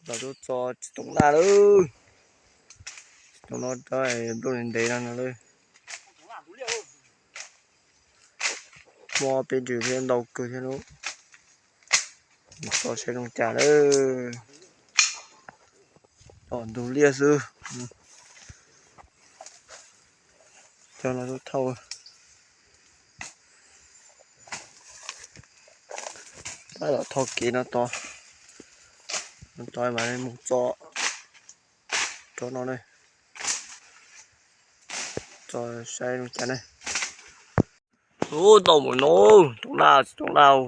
Los tuaj txo txiv toom laj lawm. Txiv toom no rau nplooj ntev ntev no no lawm. Muaj peb ntws thiab ntau kawg thiab lub. Txo saib zoo cas lawm. Tom ntug liaj xwb. Cov no lub thauj. Tab tom tho kev no tos. No tos mas mus txo rau no ne. Txo saib zoo cas ne. Ub, tau mus no, toom laj, txiv toom laj.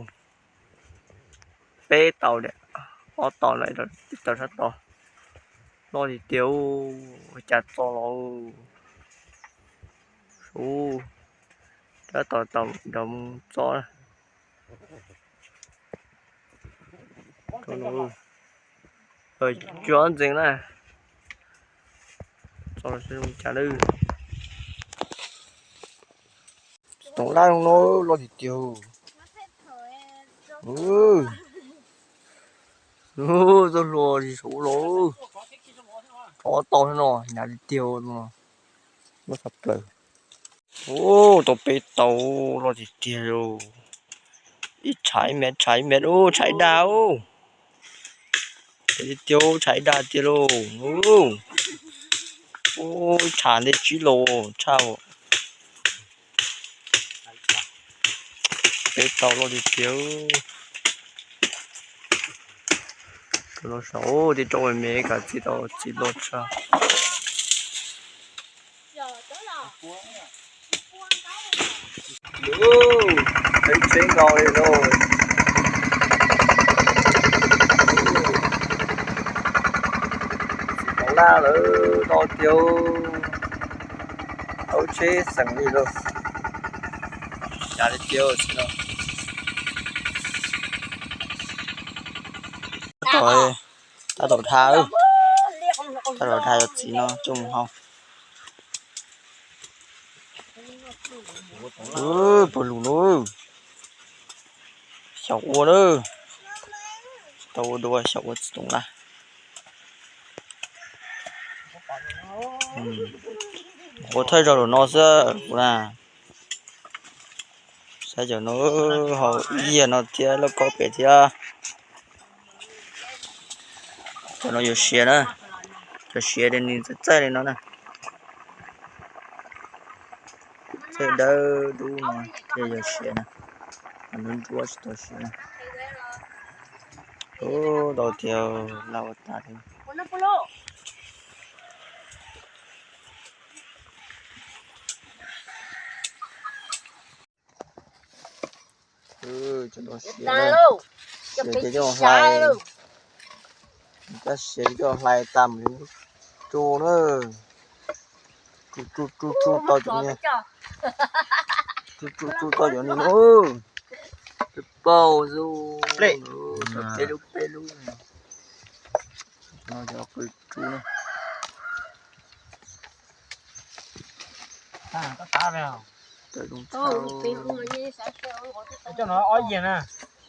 Peb tau, ob tau lawm, tib tau sab tod. Loj tiag tiag, cas txo los. Ub, tab tom tau nrog mus txo. Tsis ob ntxeev na. Txo los zoo cas lawm. Txiv toom laj no loj tiag tiag. Txoj hlua tsis saum los. Ob tau no hnyav tiag tiag no. Muab tshaj plaws. Ub, tau peb tau, loj tiag tiag lauj. Ib tshav ib mev, tshav ib mev, ub, tshav ib dag ub. Tiag tiag, tshav ib dag tiag lauj. Ub, tshav ntej tsib los tshaj. Peb tau loj tiag tiag. Los saum tej roob me me kam txi tau txiv loj tshaj. Tseeb tseeb nkaus li lauj. Txiv toom laj lawm no tiag. Aub tsheb xeem li lauj. Cas li tiag txiv no. Tab tom, tab tom dhau, tab tom dhau cov txiv no coj mus hau. Puag lus no, xyaum ua na, tsis tau ua dua, xyaum ua txiv toom laj. Ua thawj zaug lawm no xwb kuv na. Saib cov no, hau ib yam no thiab, loj kaub pem thiab. Cov no yuav siav na, cov siav ces nws txaij txaij li no na. Txaij dawb dub no ces yuav siav na, nruab nruab tsis tau siav na. Ub, tau tiag, laj ua tas li. Siav ces coj hlais, coj siav coj hlais tas mus tsuj na. Tsuj tsuj tsuj tsuj tau cov niag, tsuj tsuj tsuj tau cov niag no. Peb paug xwb, peb lub peb lub. No cov qw tsuj na.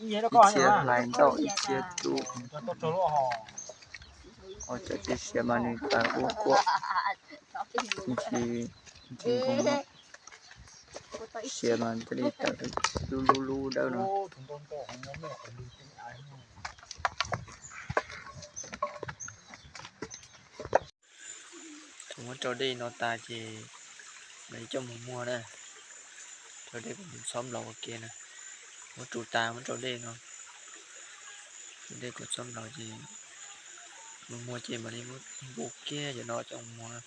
Ib txhia hlais ntau ib txhia tsuj. Cov tsis siav mas nws tas quaj quaj, nws tsis, nws tsis nkoos. Siav mas thiaj li tawm lub lub lub dawb no. Thaum muab rau dej no tas ces mam li coj mus muag na. Rau dej kuv txhob nplaum ua ke na. Muab tsuj tas muab rau dej no. Rau dej kuv txhob nplaum ces mus muag ces mam li muab npu kiag cov no coj mus muag.